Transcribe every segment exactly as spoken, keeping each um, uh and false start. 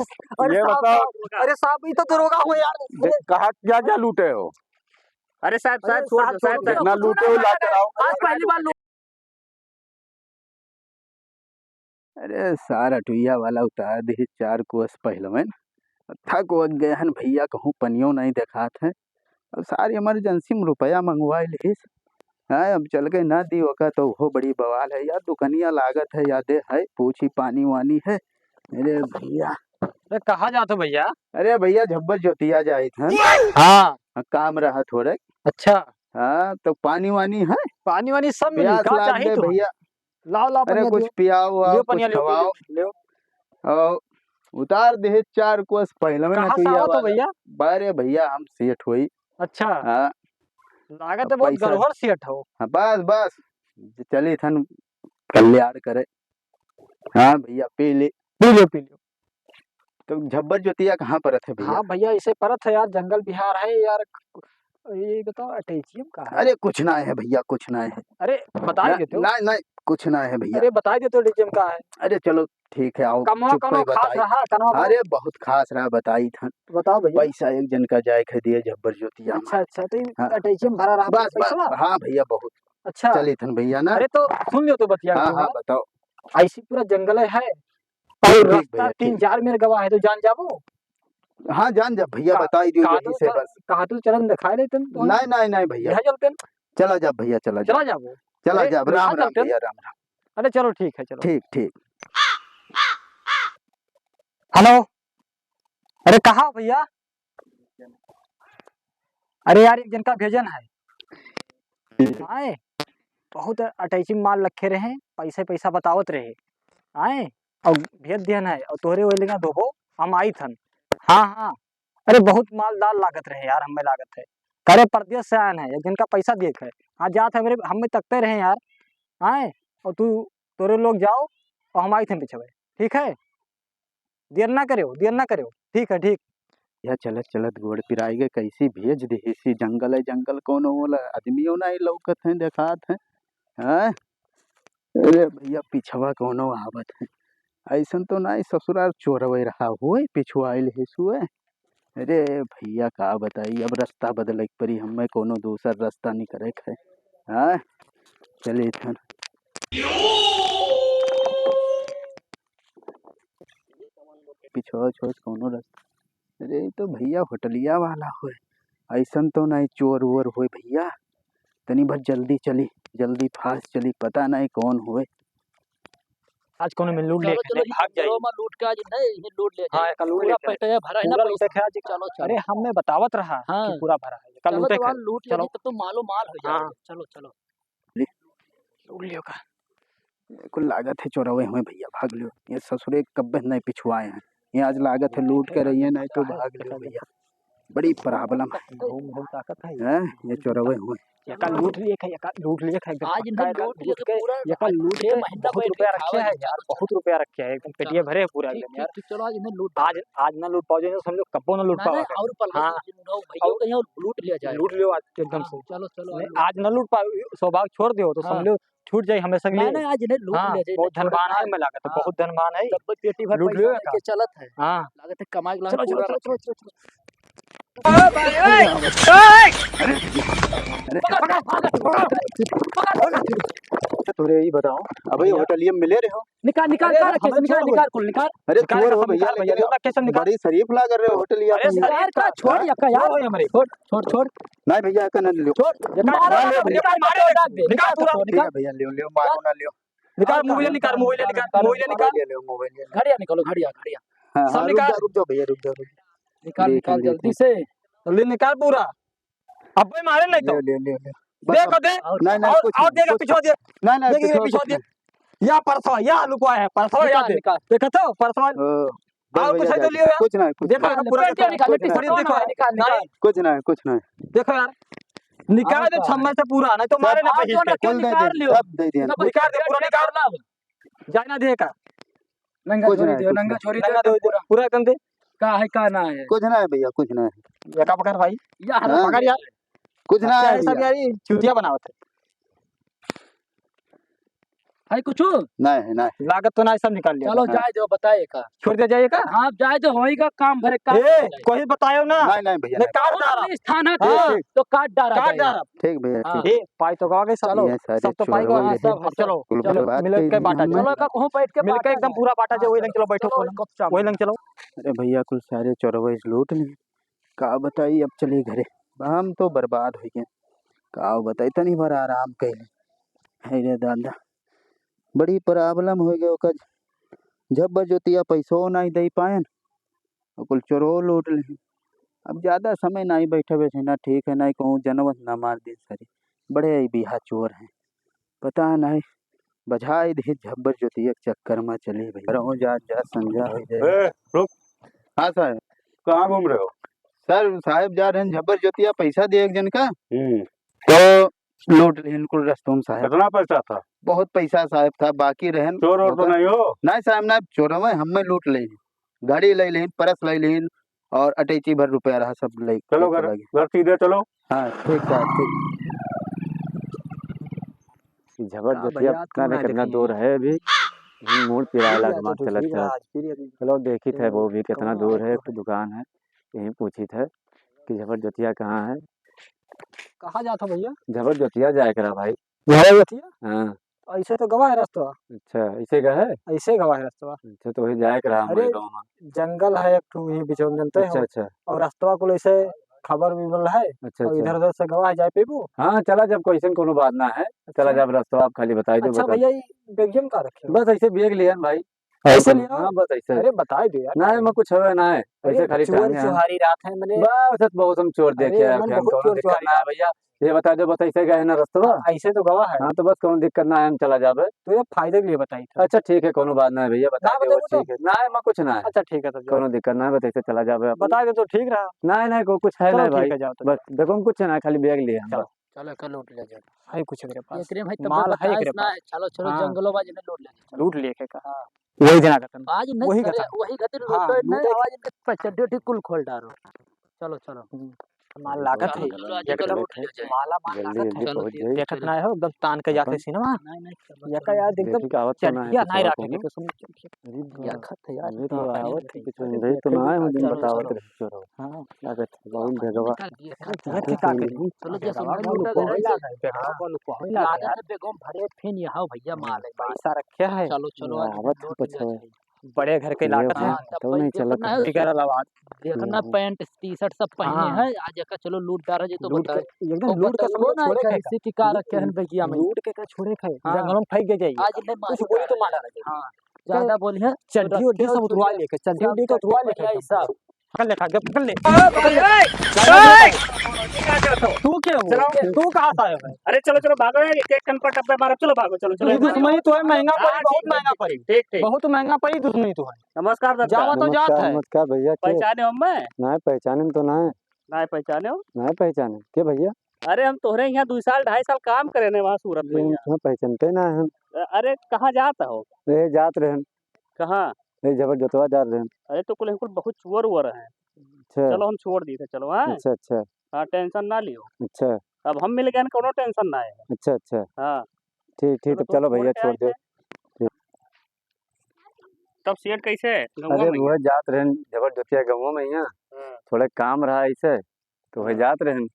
अरे ये साहब, बताओ। साहब, अरे साहब, ये तो दरोगा हो यार। दे-, कहाँ क्या क्या लूटे हो? अरे साहब, अरे साहब, छोड़ साहब, दो, साहब, छोड़ दो। साहब। जितना लूटे हो, ला के लाओ। आज पहली बार लूट- अरे सारा टुइया वाला उतार दे, चार कोस पहलवन। थक वक गए हन भैया, कहूँ पनियो नहीं देखात है। अब सारी emergency में रुपया मंगवा लिहिस। हाँ, अब चल के ना दी ओका तो वो बड़ी बवाल है यार। दुकनिया लागत है, यादे है, पूछी पानी वानी है। अरे भैया। अरे कहाँ जात हो भैया? अरे भैया, झब्बर जोतिया जाइत है। हाँ। हाँ, काम रहा थोड़े। अच्छा। हाँ, तो पानी वानी है? पानी वानी सब मिली, प्यास का लाग चाही गए तुम्हें? भैया। लाओ, लाओ, अरे पनिया कुछ दियो। पियाओ, लियो, कुछ पनिया लियो, खवाओ। लियो, लियो। और उतार दे चार कोस पहले में कहाँ से नटुइया आवत हो वाला। भैया? बारे भैया, हम सेठ होई। अच्छा। हाँ। लागत अब है बहुत पैसा गड़बड़ सेठ हो। हाँ, बस, बस। चली थन कल्याण करे। हाँ भैया, पी ले। पी लो, पी लो। तो झब्बर जोतिया कहाँ परत है भैया? हाँ भैया, इसे परत है यार, जंगल बिहार है यार। ये बताओ, अटैचियम का है? अरे कुछ ना है भैया, कुछ ना है। अरे बताई ना, देते हो। ना, ना, कुछ ना है भैया। अरे बताई देते हो, अटैचियम का है? अरे चलो ठीक है, आओ, कमवा चुप कमवा पे खास बताई। रहा, कमवा कमवा। अरे बहुत खास रहा, बताई था। बताओ भैया। पैसा एक जन का जाए के दिए झब्बर जोतिया में। अच्छा, अच्छा, तो ये हाँ। अटैचियम भरा रहा बस, बस, पैसा? हाँ भैया, बहुत। अच्छा। चली थन भैया ना। अरे तो सुन लियो तो बतिया हाँ, के हाँ, ना। बताओ। ऐसी पूरा जंगल है, और ठीक रास्ता भैया, तीन ठीक। चार मेर गवा है, तो जान जाबो। हाँ, जान जा भैया, का-, बताई दियो कहा यही तो से चल-, बस। कहा तो चलन दिखाई लेते हैं, तो नहीं, नहीं, नहीं भैया। यहाँ चलते हैं। चला जा भैया, चला जा। चला जाबो। चला अरे, जा, राम, कहाँ राम चलते हैं? भैया, राम, राम। अरे चलो, ठीक है, चलो। ठीक, ठीक। हेलो, अरे कहाँ हो भैया? अरे यार, एक जन का भेजन है। आए, बहुत अटैची माल रखे रहे, पैसे पैसा बतावत रहे। आए, और भेज दिहन है, और तोहरे वही लगे धोबो, हम आई थन। हाँ, हाँ। अरे बहुत मालदार लागत रहे यार, हमें लागत है। करे परदेस से आयन है, एक जन का पैसा दिए के है। हाँ, जात है मेरे, हमें तकते रहे यार। आए, और तू, तोरे लोग जाओ, और हम आई थन पिछवे। ठीक है? देर ना करेव, देर ना करेव। ठीक है, ठीक। या चलत चलत गोड़ पिराई गए, कैसी भेज देहिसी जंगल है, जंगल कौनो होला, आदमियों ना लौकत है, देखात है। हैं? अरे भैया, पिछवा कौनो आवत है, ऐसन तो ना ससुरार चोरवे रहा हुए, पिछवा आइल है सुए। अरे भैया, का बताई, अब रास्ता बदले के पड़ी हमें, कौनो दूसर रास्ता निकले के है। हाँ, चले थन। पिछवा छोड़ कौनो रास्ता। अरे, ई तो भैया होटलिया वाला होए, ऐसन तो नहीं चोर वोर होए भैया। तनी भर जल्दी चली, जल्दी fast चली, पता नहीं कौन होए। आज कौनो में लूट चलो, लेके चलो, नहीं भाग जाए। चलो, मैं लूट के आज नहीं, ये लूट ले हाँ, जाए। एक लूट पूरा लेके पेट है भरा है ना पूरा पैसा। लूट के आज। चलो, चलो। अरे, हमें बतावत रहा हाँ। कि पूरा भरा है। एक चलो, लूट तो लेके। वहाँ लूट लिया चलो। नहीं, तब तो मालो माल हो हाँ। जाएगा। चलो, चलो। लूट लियो का? कुल लागत है चोरवे हुए भैया, भाग लियो। ये ससुरे कब्बे नहीं पिछुआए हैं। ये आज लागत है लूट के रहिए, नहीं तो भाग लियो भैया। बड़ी problem है। घूम घूम ताकत है। हैं? ये चोरवे हुए। एका लूट लिए है, एका लूट लिए है, एकदम आज पक्का इन्हें एका लूट लिए लूट के, पूरा एका आज लूट छह के महीना बहुत बैठ रुपया के रखे खावा है यार, बहुत रुपया रखे है, एकदम पेटिया चलो। भरे है पूरा ठीक, एकदम ठीक, यार। ठीक, चलो आज इन्हें लूट आज, आज ना लूट पाओ, जो समझो कब्बो ना लूट नहीं, पाओ नहीं, अगर। और पल हाँ। उठाओ भैया, और कहीं और लूट लिया जाए। लूट लियो आज एकदम हाँ, से। चलो, चलो, नहीं, लूट आज ना लूट पाओ, सौभाग छोड़ दियो तो हाँ। समझो छूट जाई हमेशा के नहीं, लिए। नहीं, आज इन्हें लूट हाँ, लिया जाए, बहुत इन्हें छोड़ धनवान है, देना। मैं लागत है, हाँ। बहुत धनवान है। जब पेटी भर लूट पैसा लियो लेके का? चलत है। हाँ। लागत है कमाई के चलो, चलो, पूरा चलो, चलो, चलो, चलो। अरे, तोरे ई बताओ, अबे भैया। होटलिया में मिले रहे हो? निकाल, निकाल, अरे, निकाल, हमें निकाल, छोड़ निकाल, दो। कुल निकाल। अरे, निकाल, चोर हो निकाल, भैया, निकाल, भैया, लेकिन निकाल। कैसे निकाल? बड़ी शरीफ लाग रहे हो होटलिया अरे, में। शरीफ का, छोड़, हाँ? या का यार? छोड़ हमारे। छोड़, छोड़, छोड़। नहीं भैया, का ना लियो। छोड़, निकाल, मारो, निकाल, निकाल, निकाल, निकाल, निकाल, निकाल, निकाल, निकाल, निकाल, निकाल। ठीक है भैया, लियो, लियो, मारो ना लियो। निकाल, हाँ, मोबाइल निकाल, निकाल, मोबाइल निकाल, निकाल, निकाल, मोबाइल निकाल। मोबाइल निकाल। घड़िया निकालो, घड़िया, घड़िया। हाँ, सब हाँ, रुक निकाल। जाओ, रुक जाओ भैया, रुक जाओ, रुक जाओ। निकाल, देख, निकाल देख। जल्दी से। जल्दी निकाल पूरा। अब्बे मारे नहीं तो। ले, ले, ले, ले। बस, देखो, बस। दे। नहीं, नहीं, और, कुछ और नहीं, देगा, कुछ पिछवा नहीं। दे। नहीं, नहीं, देख, ये पिछवा पिछवा कुछ दे। नहीं। या परसवा, या लुकवा है, परसवा या निकाल, दे। निकाल। देखो तो, परसवा। ओ, बस और भैया, कुछ है तो जाइए। लियो यार। कुछ नहीं, कुछ देखो, नहीं। पूरा पेटिया निकाल, निकाल, पेटिया निकाल, निकाल, निकाल। कुछ नहीं, कुछ नहीं। देखो यार। निकाल दे हाँ, छम्मे से पूरा, नहीं तो मारे ना हाँ, बहिस जो के। ना कुल दे दिए, निकाल लियो। सब दे दिए। निकाल, निकाल दे, पूरा निकाल। जाए ना दे का। नंगा कुछ छोरी नहीं, दे, कुछ नंगा नहीं। छोरी दे, नंगा दे, पूरा। पूरा एकदम दे। का है, का ना है? कुछ ना है भैया, कुछ ना है। ये का पकड़ भाई? यार, हाँ। पकड़ यार। कुछ ना अच्छा, है ये सब भैया। यार, ये चूतिया बनावत है। है कुछ? नहीं है, नहीं। लागत तो नहीं, सब निकाल लिया। चलो, हाँ। जाए दो, बताए का। छोड़ दे जाइए का? हाँ, जाए दो, होई का काम भरे, का ए, करा जाए? कोई बतायो ना। नहीं, नहीं भैया, नहीं, नहीं। काट डारा। पुलिस थाना हाँ। था, ठीक, ठीक। तो काट डारा काट जाए। डारा। ठीक भैया, हाँ। ठीक। ए, पाई तो गवा गए सब। चलो, ये सारे सब तो पाई चोर गवा, वही हाँ, है। सब, अब चलो, कुल चलो, बात मिल के कही बांटा। हमने। चलो, का कहूँ बैठ के चलो, बांटा का जाए। एकदम पूरा बांटा जाए, वही लंग चलो, बैठो, चलो, वही लंग चलो। अरे भैया, कुल सारे चोरवे लूट लिए। का बताई, अब चली घरे। हम तो बर्बाद होइ गए। का बताई, तनी भर आराम कैले। हे रे दादा, बड़ी problem होइ गए ओकर। जब जोतिया पैसो नाहीं दे पाएन, और कुल चोरो लूट ले। अब ज्यादा समय नाहीं बैठे बैठे ना ठीक है, नाहीं कहूँ जनवत ना मार दे सरी। बड़े ही बिहा चोर हैं। पता नहीं, बझाई दे झब्बर जोतिया के चक्कर में चली भैया। रहूं जा, जा संझा हो जाए। ए, रुक। हाँ साहब। कहाँ घूम रहे हो? सर, साहब जा रहे हैं झब्बर जोतिया, पैसा दे एक जन का। हम्म। तो लूट लेन कुल रस्तों में साहब। कितना पैसा था? बहुत पैसा साहब था, बाकी रहन। चोर और तो बहुत नहीं हो? नहीं साहब, ना चोर में, हमें लूट ले। घड़ी ले लेन, परस ले लेन और अटैची भर रुपया रहा, सब ले चलो के घर, चला गया। घर सीधे चलो। हाँ, ठीक साहब, ठीक। ई झबर का जोतिया भैया, पता नहीं कितना दूर है अभी। हम मूड़ पिराए लाग मार चलत चलत। चलो देखित है वो भी कितना दूर है, एक ठो दुकान है, यहीं पूछित है कि झबर जोतिया कहाँ है। कहाँ जात हो भैया? झबर जोतिया जाए करा भाई। झबर जोतिया? हाँ। ऐसे तो गवा है रस्तवा। अच्छा, ऐसे का है? ऐसे गवा है रस्तवा। अच्छा, तो वही जाए करा हमारे अरे, गाँव में। जंगल है एक ठो, वही बीच में जनते हो। अच्छा, अच्छा। और रस्तवा कुल ऐसे खबर भी मिल है। अच्छा, और अच्छा। इधर उधर से गवा है, जाए पेबू? हाँ, चला जब कोई ऐसन कोनो बात ना है, चला अच्छा। जब रस्तवा आप खाली बताई दो, अच्छा बता भैया, दो। ये बैगिया में का रखे हो? बस ऐसे बैग लिहन भाई। ऐसे लिया? हाँ, बस ऐसे। अरे, बताई दो यार। ना, मैं कुछ हवे ना है, अरे, ऐसे खाली चोर टहने हैं। चुहारी रात है, मने बस, बहुत हम चोर अरे, देखे हैं, मन हम बहुत कौनो चोर दिक्कत चुहारी ना है रात। भैया। ये बता दो, बस ऐसे गए हैं ना रस्तवा? ऐसे तो गवा है। हाँ, तो बस कौनो दिक्कत ना है, हम चला जाबे। तो ये फायदे के लिए बताई था। अच्छा, ठीक है, कौनो बात ना है भैया, बता ना दो, बताओ तो। ठीक है। ना, मैं कुछ ना है। अच्छा, ठीक है, तब जाओ। कौनो दिक्कत ना है, बस ऐसे चला जाबे। बता दो तो ठीक रहा। ना, ना, को-, कुछ है चलो, ना ठीक भाई। है, जाओ तो। बस, देखो, हम कुछ ना है, खाली बैग लिए हम, चलो। बस। चलो, एका लूट ले जाओ। है कुछ एकरे पास। एकरे में तो माल है बताइस एकरे ना, पास। चलो, चलो, हाँ। जंगलो बाज में लूट ले जाओ, चलो। लूट लिए के का? हाँ। वही जना खतम। आज नहीं वही करे, खतम। वही खातिर हाँ, लूटो, नहीं, नहीं। आवाज नहीं, चड्डी उड्डी कुल खोल डारो। चलो, चलो। हम्म। माल लागत चलो, है। चलो, आज एकदम एका लूट ले जाए। माला माल जल्दी, लागत जल्दी है। पहुँच जाए। देखत ना हो, एकदम तान के जाते अपन सिनेमा। नहीं, नहीं, चलो, एका चलो। यार एकदम देखी का आवत तो ना है, चड्डिया कुछ नहीं आवत रखे है ना। के, सुन, चल, चल। अरे या बाप, खत है यार, ये तो देखा नहीं आवत है, है, कुछ अरे नहीं तो चलो, ना है, वो दिन चलो, बतावत चलो। रहे चोरवा। हाँ। लागत है, बहुत भगवा। निकाल दिए, निकाल दिए। देखा के नहीं। चलो, अरे जैसे बाबा, लूटा लुको गया। होई लाग है, बेगवा हाँ। को लुको होई लाग है लागत यार। है, बेगवा भरे, फिर यहाँ भैया माल है। पैसा रखे है। चलो, चलो, आज आवत है लूट लिया पछवा। जाए। बड़े घर के ये लागत है। हाँ, हाँ, तब तो नहीं पैसा चलत तो है। है। फिकर वाला बात। देखना, हम्म। पैंट टी-शर्ट सब पहने हाँ। है, आज एका चलो लूट डारा जी तो लूट बताए। के, एकदम तो लूट के बतइयो सब ना छोड़े खाए का। किसी की का रखे हैं बेगिया में। लूट के का छोड़े खाए, हाँ। जंगलों में फेंक दे जाइए। आज नहीं कुछ मार बोली तो डारा। मार डारा जाइए। हाँ, ज्यादा बोली है, चड्डी तो उड्डी रखे सब हो उठवा छुट्टी, लेके, चड्डी सब उड्डी का उठवा चड्डी लेके। पहले ऐसा। पकड़ ले, कागज पकड़ ले। ए, पकड़ ले। ए, ए, ए, तू के हो? चलो। तू कहाँ से आया है? अरे चलो, चलो, भागो यार, एक एक कन पर टप्पे मारो, चलो भागो, चलो, चलो। ये दुश्मनी तो है, महंगा पड़ी, हाँ, बहुत ठीक है, महंगा ठीक, पड़ी। ठीक, ठीक। बहुत महंगा पड़ी दुश्मनी तो है। नमस्कार दादा। जावा तो जात नमस्कार, है। नमस्कार भैया, के? पहचाने हो हमें? नहीं पहचाने तो नहीं। नहीं पहचाने हो? नहीं पहचाने, के भैया? अरे हम तोहरे यहाँ दुई साल, ढाई साल काम करे ने वहाँ सूरत में। हम तुम्हें पहचानते ना हम। अ-, अरे कहाँ जात हो? ये जात रहन। कहाँ? ये जबर जोतवा जात रहन। अरे तो कुल, कुल बहुत चुअर उअर हैं। अच्छा। चलो हम छोड़ दी थे, चलो, हाँ? अच्छा, अच्छा। हाँ, tension ना लियो। अच्छा। अब हम मिल गए न, कोनो tension ना है। अच्छा, अच्छा। हाँ। ठीक, ठीक, चलो तब तो चलो भैया, छोड़ छोड़ दो। दे। ठीक। तब सेठ कैसे है? गंगवा अरे, में? वो जात रहन, जबर जोतिया गंगवा में ही है। हाँ। थोड़े काम रहा ऐसे, तो वह हाँ। जात रहन।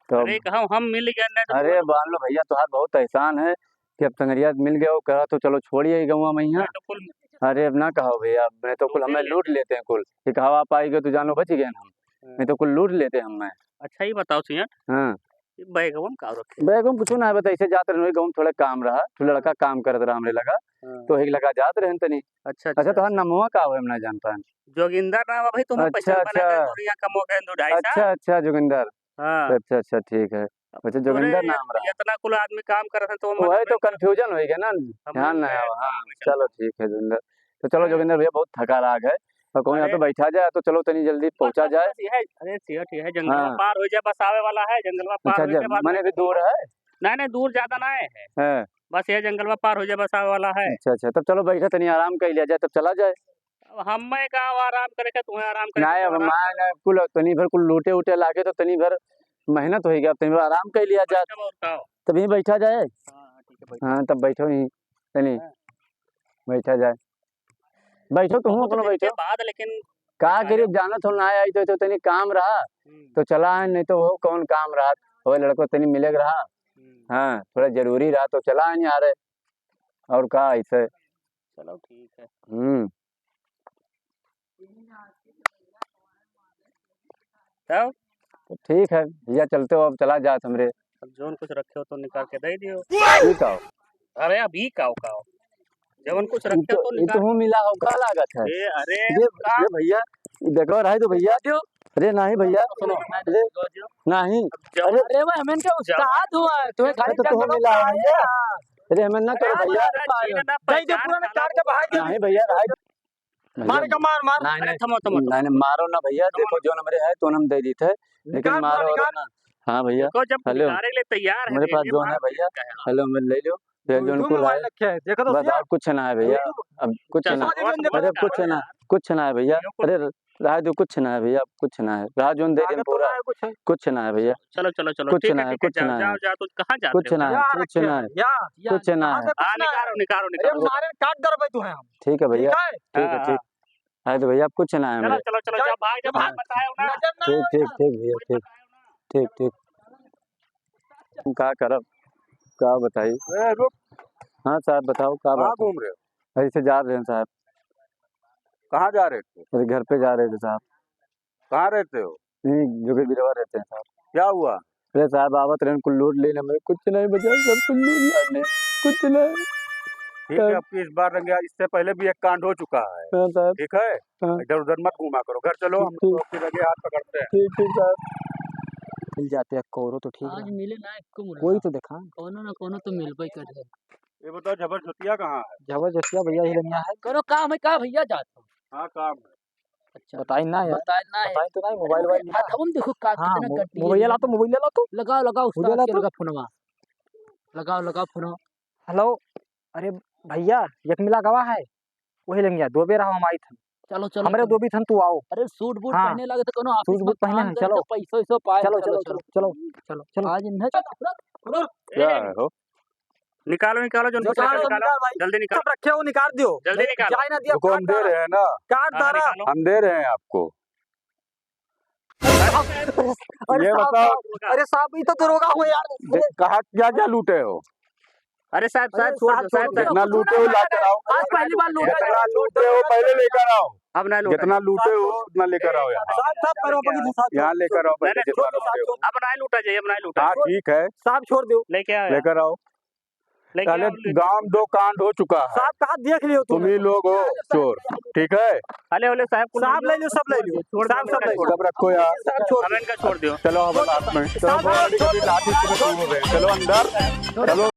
तो अरे, अब कहाँ हम मिल गए ना, तो अरे, बोलो। मान लो भैया, तोहार बहुत एहसान है कि अब संगरिया मिल गया, वो कहा तो चलो छोड़िए गंगवा में ही है। मैं तो कुल अरे, अब ना कहो भैया, मैं तो कुल लूटे हमें लेते। लूट लेते हैं कुल। कि कहा आप आई गए तो जानो बच गए हम। हाँ। नहीं तो कुल लूट लेते हम मैं। अच्छा, ये बताओ सियान। हाँ। ये बैगवा में का रखे? बैगवा में कुछ ना है, बता, ऐसे जात रहन, गाँव में थोड़ा काम रहा, तो लड़का काम करत रहा हमरे लगा, हाँ। तो एक लगा जात रहन तनी। अच्छा, अच्छा, अच्छा। तोहार नमवा का हो, हम ना जान पाएन। जोगिंदर नाम है भाई, तुम्हें अच्छा, पहचान बना अच्छा। के दूरिया कम हो गए, दो ढाई साल। अच्छा, अच्छा, जोगिंदर। हाँ। अच्छा, अच्छा, ठीक है। अब अच्छा, तोरे जोगिंदर नाम रहा। इतना कुल आदमी काम करत है, तो वो मतलब है तो confusion हो गया ना, हम ध्यान नहीं आवा। हाँ, चलो ठीक है जोगिंदर। तो चलो हाँ। जोगिंदर भैया, बहुत थका लाग है, तो कौन या अरे। तो बैठा जाए, तो चलो तनी जल्दी बस, पहुँचा बस, जाए। बस, यह, अरे सेठ, यह जंगलवा हाँ। पार हो जाए, बस आवे वाला है, जंगलवा पार अच्छा, हो जाए, अच्छा, बस। माने भी दूर है? नहीं, नहीं, दूर ज्यादा ना है। हाँ। बस ये जंगलवा पार हो जाए, बस आवे वाला है। अच्छा, अच्छा, तब चलो बैठा तनी आराम कर लिया जाए, तब चला जाए। अब हमें का आराम करे के, तुम्हें आराम करे के, नहीं, तो अब आराम मैं करो। ना कुल तनी भर कुल लूटे उटे लागे तो तनी भर मेहनत होई गया, तनी भर आराम कर लिया जाए। बैठो और खाओ। तब यहीं बैठा जाए। हाँ, हाँ, ठीक है, बैठो। हाँ, तब बैठो यहीं। तनी हाँ। बैठा जाए। बैठो, तुहूँ बहुत अपनो दिन के बैठो। बाद, लेकिन का अरे। करी, जानत हो ना आई तो, तो तनी काम रहा, हम्म। तो चला आए, नहीं तो वो कौन काम रहा, वो लड़को तनी मिले के रहा। हम्म। हाँ, थोड़ा जरूरी रहा तो चला आए यार। और का ऐसे? चलो ठीक है। हम्म। तब? तो ठीक है भैया, चलते हो, अब चला जात हमरे। अब जौन कुछ रखे हो तो निकाल के दे दियो। ई का हो? अरे अब ई का हो, का हो? जवन कुछ ई रखे हो तो, तो ई निकाल। तुहूँ मिला हो, का लागत है? ए, अरे ये, का? ये भैया, ई देखो, रहे दो भैया। अरे नहीं भैया, सुनो। अरे नहीं। जवन अरे, अरे वो हमें क्या जवन उस्ताद हुआ है, तुम्हें खाली अरे तो तुहूँ मिला हो भैया। अरे हमें ना करो अरे भैया। हमारा चीन ना दे दो पहचान पुराने काला काट के बाहर दे। नहीं भैया, रहे दो। भैया, मार का मार, मार। नहीं, अरे नहीं, थमो, थमो, थमो। नहीं, नहीं, मारो ना भैया, थमो। देखो जौन हमरे है तो हम दे दीत है, लेकिन निकाल, मारो निकाल। ना। हाँ भैया, देखो, जब हेलो। निकाले के लिए तैयार है, हमरे पास जौन है भैया, हेलो, हमरे ले लो। ये जौन कुल है। बस और कुछ ना है भैया, अब कुछ ना है। अरे कुछ ना, कुछ ना है भैया। अरे रहा दो, कुछ ना है भैया, अब कुछ ना है। रहा जौन दे देम पूरा। कुछ ना है भैया। चलो, चलो, चलो, कुछ ना है, कुछ ना है। जाओ, जाओ, तो कहाँ जाते हो? कुछ ना है, कुछ ना है। कुछ ना है। हाँ, निकालो, निकालो, निकालो। मारे काट दरबे तू है हम। ठीक है भैया, ठीक है, हाँ, ठीक। हाँ। अरे तो भैया, अब कुछ ना है चलो, हमरे। चलो, चलो, जब भाग, जब भाग बताए हो ना। ठीक, ठीक, ठीक भैया, ठीक, ठीक, ठीक। हम का करब, का बताई? ए, रुक। हाँ साहब, बताओ, का बात है? कहाँ घूम रहे हो? ऐसे जा रहे हैं साहब। कहाँ जा रहे थे? अरे, घर पे जा रहे थे साहब। कहाँ रहते हो? यहीं जोगी बिरवा रहते हैं साहब। क्या हुआ? अरे साहब, आवत रहे, कुल लूट लेने में, कुछ नहीं बचा, सब कुल लूट लाने, कुछ नहीं। ठीक है, साहब। अब की इस बार रंगे, इससे पहले भी एक कांड हो चुका है। हाँ साहब। ठीक है, हाँ। इधर उधर मत घूमा करो, घर चलो, ठीक, हम ठीक। लोग फिर रंगे हाथ पकड़ते हैं। ठीक, ठीक साहब। मिल जाते हैं, कौनो तो ठीक आज है। मिले ना, एको मुलाकात। कोई तो देखा। कौनो ना कौनो तो मिलबे करे। ये बताओ, झबर झोतिया कहाँ है? झबर झोतिया भैया, ये लंगिया है। कौनो काम है का भैया, जात हो? हाँ, काम है। अच्छा। बताई ना यार। बताई ना है। बताई तो नहीं, मोबाइल वोबाइल निकाल। हम देखो का हाँ, कितना मो-, कटी मोबाइल है। ला तो, मोबाइल ला तो। लगाओ, लगाओ, उस्ताद मोबाइल ला के तो। लगा फोनवा। लगाओ, लगाओ फोनवा। हेलो, अरे भैया, एक मिला गवा है, वही लंगिया, दो बेर हम आई थन। चलो, चलो, हमरे चलो। दो भी थन, तू आओ। अरे सूट बूट हाँ। पहने लगे तो कोनो ऑफिस सूट बूट में पहने काम हैं, करे चलो। तो पैसो वैसो पाए। चलो, चलो, चलो, चलो, चलो, चलो, चलो। आज इन्हें क्या है हो? निकालो, निकालो, जो निकाल, निकाल, निकाल भाई। जल्दी निकाल। सब रखे हो, निकाल दियो। जल्दी निकाल। जाए ना दिया, रुको, हम दे रहे हैं ना। काट हाँ, डारा। निकालो। हम दे रहे हैं आपको। अरे ये साहब, बताओ। अरे साहब, ये तो दरोगा हो यार। दे-, कहाँ, क्या, क्या लूटे हो? अरे साहब, अरे साहब, छोड़ साहब, दो, साहब, छोड़ दो। साहब। जितना लूटे हो, ला कर आओ। आज पहली बार लूटा जितना गया। लूटे हो, पहले लेकर आओ। अब ना लूटा जितना जाए। लूटे हो, उतना लेकर आओ यहाँ। साहब, साहब, करो, बगी साहब, यहाँ छोड़, लेकर आओ, छोड़, पहले नहीं, जितना छोड़, लूटे हो। साहब, छोड़। अब ना लूटा जाए, अब ना लूटा। हाँ, साहब, ठीक है। साहब, छोड़ दो। लेके आओ यहाँ। लेकर आओ। लेके पहले आओ, ले- गांव दो कांड हो चुका है। साहब, कहाँ देख लियो तुम? तुम ही लोग हो चोर, ठीक है? अरे, अरे, साहब, कुल साहब, ले लो, सब ले लो। छोड़ दो, साहब, सब ले लो। सब रखो यार। साहब, छोड़ अब दो। इनका छोड़ दो। चलो, हम साथ में। चलो, साहब, छोड़ दो। लाठी से तुम हो गए। चलो अंदर। चलो।